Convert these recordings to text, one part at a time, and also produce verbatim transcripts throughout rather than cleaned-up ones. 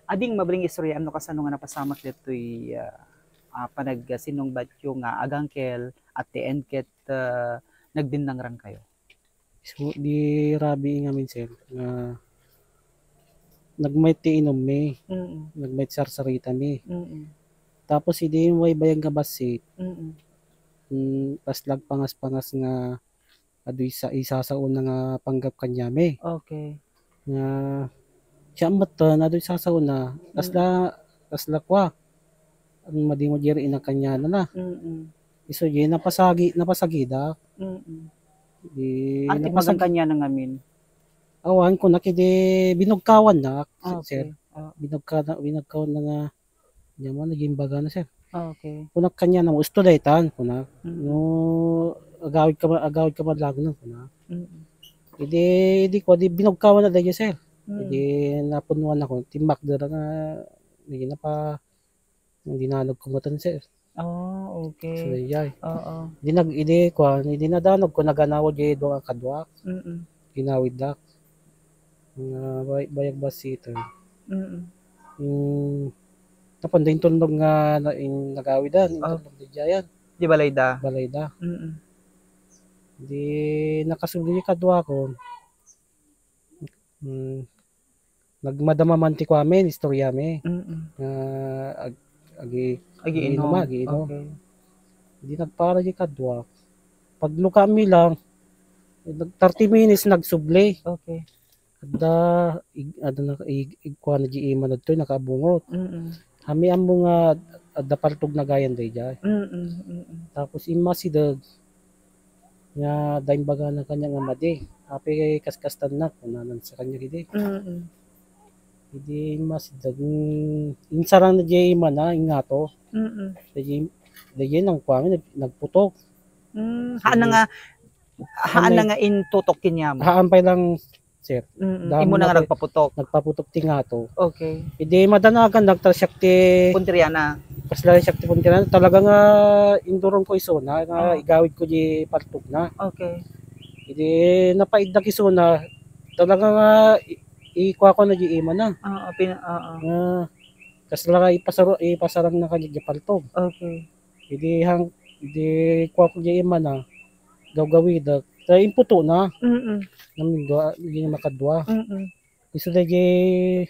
Ading mabaling istoryaem no kasano nga napasamak ditoy, ah, ah, panagsinungbatyo nga agangkel at the end ket, ah, nagbinnangrangkayo? So, di rabii ngamin, sir, nga nagmayat ti inummi, Mm. nagmayat sarsaritami. Mm. Tapos, idi way bayag nga bassit, Mm. mm, kas lagpangas-pangas nga adu isa-, isasaona nga panggap kaniami. Okay. Nga, siya metten, adu isasaona, Mm. kasla, kasla kua, ang madingod yari ina kaniana na. Mm. Isu di napasagi-, napasagida. Mm. Di Ati napasag- magan kaniana ngamin? Awan, kunak idi binugkawan na, Ah, sir. Okay. Ah. Binugka-, binugkawan na nga, di mo, naging baga na, sir. Ah, okay. Kunak kaniana mo, "Usto daytan," kunak. Mm. "No, agawid ka ma-, agawid ka man laeng na," kunak. Mm. Idi, idi ko, di binugkawan na dayta, sir. Mm. Idi napunuan ako, timmakder nga, di napa-, Dinanog ko metten, sir. Oh, okay. So, dayjay. Oo. Di nag-, idi, kuan, idi nadanog ko, naganawag di dua nga kaduak. Mm-mm. Ginawiddak. Nga bay-, bayag bassit. Mm-mm. Yung, tapno da intulnog nga na-, yung nagawidan, Oh. intulnog di jayan. Di balayda? Balayda. Mm-mm. Di nakasubli di kaduakon. Mm. Nagmadama man ti kuamin, istoriami. Mm. Nga ag-, agi-, Agiinom. agiinom, agiinom. Okay. Di nagpara di kadua. Paglukami lang, nag thirty minutes nagsubli. Okay. Adda, ig-, adda na, ig-, igkuana di ima na ditoy, nakaabungot. Mm. Kami ammo nga adda paltog na gayan dayjay. Mm, mm. Tapos immasideg, nga adda imbagana kaniak nga madi. Apay kaskastannak, kunanan sa kaniak idi. Mm. Idi immasideg, mm, insarang na di imana, ingato. Mm. Dayjay, dayjay nang kuamin, nag-, nagputok. Mm, haan na nga, haan na nga intutok kaniam? Haan pay lang, sir. Mm, imo na nga nagpaputok? Nagpaputok ti ngato. Okay. Idi madanagan, nagtra siak ti punteriana. Kasla siak ti punteriana. Talaga nga induron ko isuna, nga Ah. igawid ko di paltog na. Okay. Idi napaiddak isuna, talaga nga i-, ikuako na di ima na. Oo, pin-, oo. Nga, kasla nga ipasaro-, ipasarang na kaniak di paltog. Okay. Idi hang-, idi kuako di ima na, gawgawidek. Ta imputo na. Mm. Namindua, idi na makadua. Mm. Isu dayjay,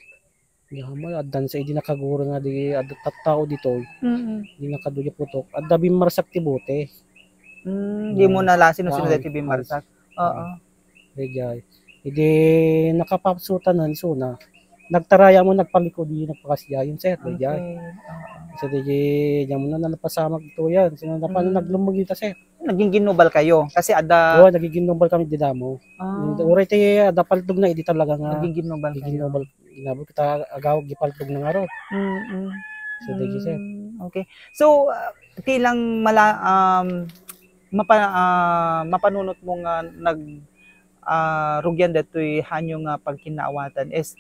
di hama, addan sa idi nakagura nga di adda tattao ditoy. Mm. Idi nakadua di putok. Adda bimmarsak ti bote. Mm, di mo nalasin no sino daytoy bimmarsak. Oo. Dayjay. Idi nakapapsutanan isuna, nagtaraya mo, nagpalikod, di nagpakasiyayon, sir, dayjay. Okay. Oo. So, dayjay, diyan mo na, napasamak ito yan. So, napan-, Mm. naglumog ita, sir. Naging ginnubal kayo? Kasi adda Oo, naging ginnubal kami, di damo. Ah. Uray ti adda paltog na, idi talaga nga Naging ginnubal kayo? Ginnubal, ginabal kita, agaw, gipaltog na nga ro. Mm-mm. So, dayjay, sir. Mm, okay. So, ah, ti lang mala-, um, mapa-, ah, mapanunot mo nga nag-, ah, rugian daytoy hanyo nga pagkinaawatan is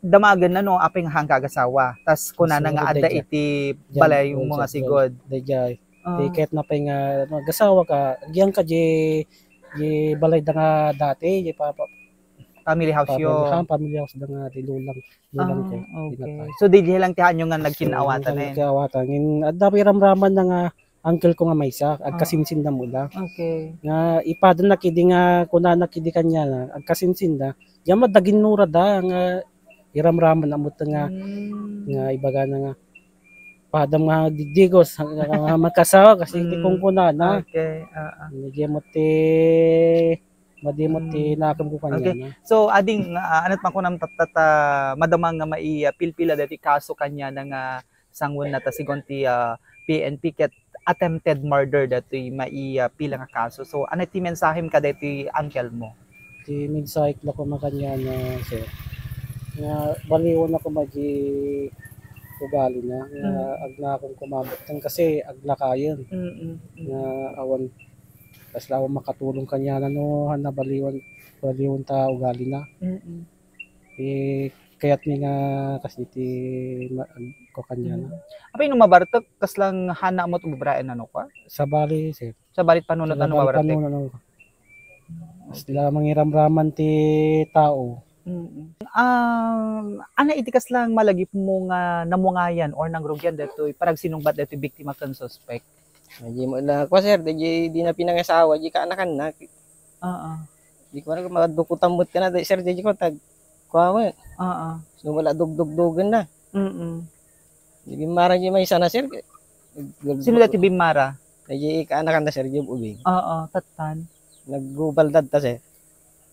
damagen na no apay nga haan ka agasawa. Tas kunana nga adda iti balay mo nga sigud. Dayjay. Ah. Ti ket napay nga, ano, agasawa ka, agyan ka di, di balay da nga dati, di pa, pa, Family house yo. Family, ha, family house da nga ti lulang, lulang ko, Ah, okay. Pinatay. So, dayjay lang ti hanyo nga nagkinaawatan, eh. Nagkinaawatan. Ngin, adda piramraman na nga, uncle ko nga maysa, Ah. agkasinsin da mo la. Okay. Nga ipadan na kidi nga kunana kidi kaniana, agkasinsin da. Diyan met da ginnura da nga iramraman na met nga, Mm. nga ibagana nga padam nga digdigos, nga, nga makasawa kasi ti Mm. kunkunana. Okay, ah, ah. Diyan met ti, madi met ti Mm. nakem ko kaniana. Okay. So, ading, ah, anat makunam tat-, tat-, ah, madama nga mai-, ah, pilpila dati kaso kaniana nga sanguenna ta sigun ti, ah, P N P ket attempted murder datoy mai-, ah, pila nga kaso. So, ano ti mensahem kadaytoy uncle mo? Ti mensahek la koma kaniana, sir, nga baliwen a koma di ugalina, nga Mm. agnakom koma met kasi aglakayen. Mm, mm, mm. Nga awan, kasla awan makatulong kaniana no, haan na baliwen, baliwen ta ugalina. Mm, mm. Eh, kayatmi nga kas iti ma-, ag-, ko kaniana. Mm. Apay no mabartek, kasla haan na met ubraen ano kua? Sabali, sir. Sabali panunot ano mabartek? Sabali panunot ano. Kasla mangiramraman ti tao, Mm. Um, ania iti kasla malagipmo nga namungayan or nangrugian daytoy panagsinungbat daytoy biktima ken suspek? Di mo la, kwa, sir, di, di na pinangasawa, di kaanakanna. Oo. Di ko anak, madukutan met kana, di, sir, di ko tag, kwa mo. Oo. So, wala dugdugdugan na. Mm. Di bimmara di maysa na, sir. Sino dati bimmara? Di kaanakanna, sir, di ubing. Oo, tattan. Naggubal dadta, sir.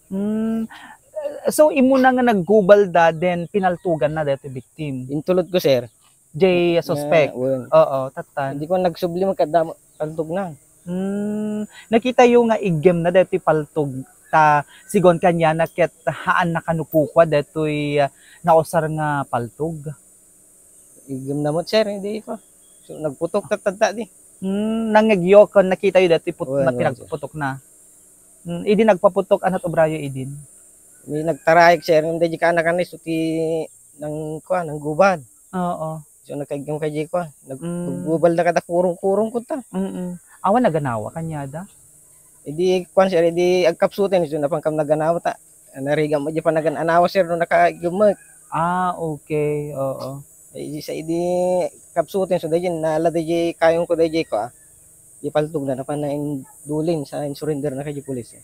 Mm. So, imo na nga naggubal da, then pinaltugan na dati victim? Intulod ko, sir. Jay suspect. Nga, wen. Oo, tattan. Hindi ko nagsubli magkadamo, paltog na. Mm, nakita yo nga iggem na daytoy paltog ta sigon kaniana ket haan na kano kukua daytoy, ah, nausar nga paltog. Iggem na met, sir, hindi ko. So, nagputok tattadta di. Mm, nangngegyo kon nakita yo daytoy put-, Wen, na wen, sir. Pinagputok na. Mm, idi nagpaputok, ania ti obrayo idin? Ni nagtaraek, sir, hindi di kaanakan ni so ti nang, kuan, nanggubal. Oo. So, nagkaiggem kadi, kuan, nag-, Mm. Naggubal na kada kurong-kurong kunta. Mm-mm. Awan naganawa kaniada? Idi, kuan, sir, idi agkapsuten, so, napankam naganawa ta. Narigat met di panagan-anawa, sir, no nakaiggem met. Ah, okay. Oo. Idi sa idi kapsuten, so, daydi, nala daydi kayong ko daydi ko, ah. Di paltog na, napan na in-, dulin sa in-surrender na kadi pulis, eh.